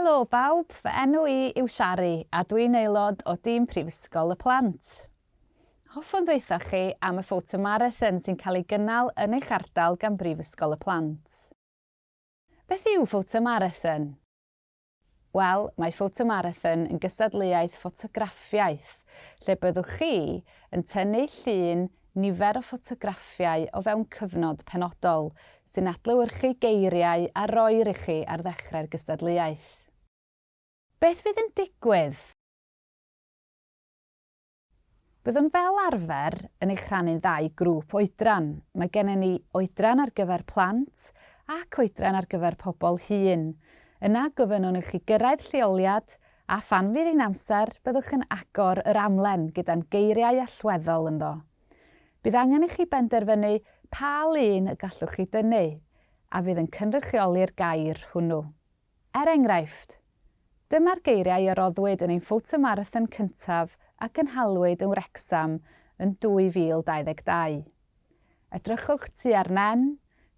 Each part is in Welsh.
Helo bawb, fy enw i yw Shari a dwi'n aelod o dîm Prifysgol y Plant. Hoffwn ddweutho chi am y Photo Marathon sy'n cael ei gynnal yn eich ardal gan Brifysgol y Plant. Beth yw Photo Marathon? Wel, mae Photo Marathon yn gystadleuaeth ffotograffiaeth lle byddwch chi yn tynnu llun nifer o ffotograffiau o fewn cyfnod penodol, sy'n adlewyrchu geiriau a roir i chi ar ddechrau'r gystadleuaeth. Beth fydd yn digwydd? Byddwn fel arfer yn eich rhannu'n ddau grŵp oedran. Mae gennym ni oedran ar gyfer plant ac oedran ar gyfer pobl hŷn. Yna, gofynnwn i chi gyrraedd lleoliad a phan fydd hi'n amser, byddwch yn agor yr amlen gyda'n geiriau allweddol ynddo. Bydd angen i chi benderfynu pa lun y gallwch chi dynnu, a fydd yn cynrychioli'r gair hwnnw. Er enghraifft, dyma'r geiriau a roddwyd yn ein Photomarathon cyntaf a gynhaliwyd yn Wrecsam yn 2022. Edrychwch tua'r nen,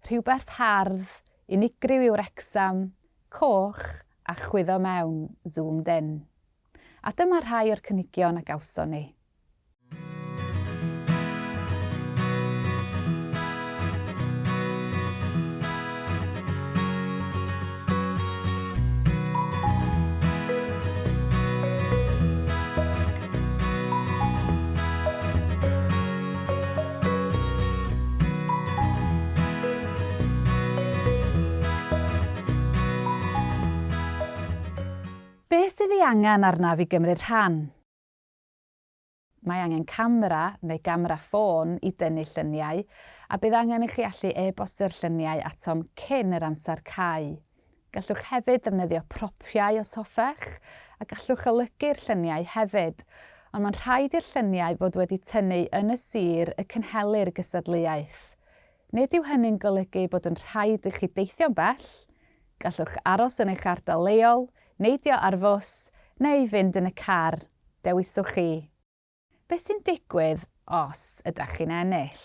rhywbeth hardd, unigryw i Wrecsam, coch, a chwyddo mewn, zoomed in. A dyma rhai o'r cynigion a gawson ni. Be sydd ei angen arnaf i gymryd rhan? Mae angen camera neu gamera ffôn i dynnu lluniau, a bydd angen i chi allu e-bostio'r lluniau atom cyn yr amser cau. Gallwch hefyd ddefnyddio propiau os hoffech, a gallwch olygu'r lluniau hefyd, ond mae'n rhaid i'r lluniau fod wedi tynnu yn y sir y cynhelir y gystadleuaeth. Nid yw hynny'n golygu bod yn rhaid i chi deithio'n bell, gallwch aros yn eich ardal leol, neidio ar fws, neu fynd yn y car, dewiswch chi. Beth sy'n digwydd os ydach chi'n ennill?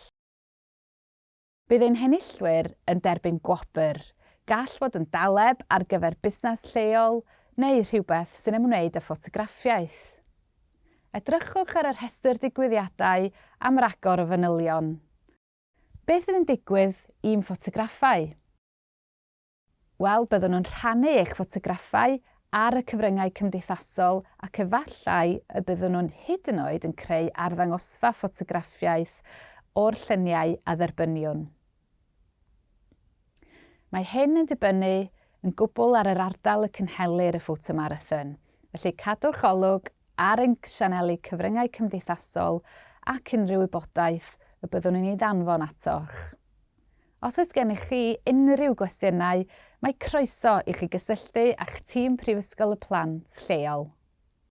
Bydd ein henillwyr yn derbyn gwobr, gall fod yn daleb ar gyfer busnes lleol neu rhywbeth sy'n ymwneud â ffotograffiaeth. Edrychwch ar y rhestr digwyddiadau am ragor o fanylion. Beth fydd yn digwydd i'm ffotograffau? Wel, byddwn yn rhannu eich ffotograffau ar y cyfryngau cymdeithasol ac efallai y byddwn nhw'n hyd yn oed yn creu arddangosfa ffotograffiaeth o'r lluniau a dderbyniwn. Mae hyn yn dibynnu yn gwbl ar yr ardal y cynhelir y Photomarathon, felly cadwch olwg ar ein sianeli cyfryngau cymdeithasol ac unrhyw wybodaeth y byddwn yn ei ddanfon atoch. Os oes gennych chi unrhyw gwestiynau, mae croeso i chi gysylltu â'ch tîm Prifysgol y Plant lleol.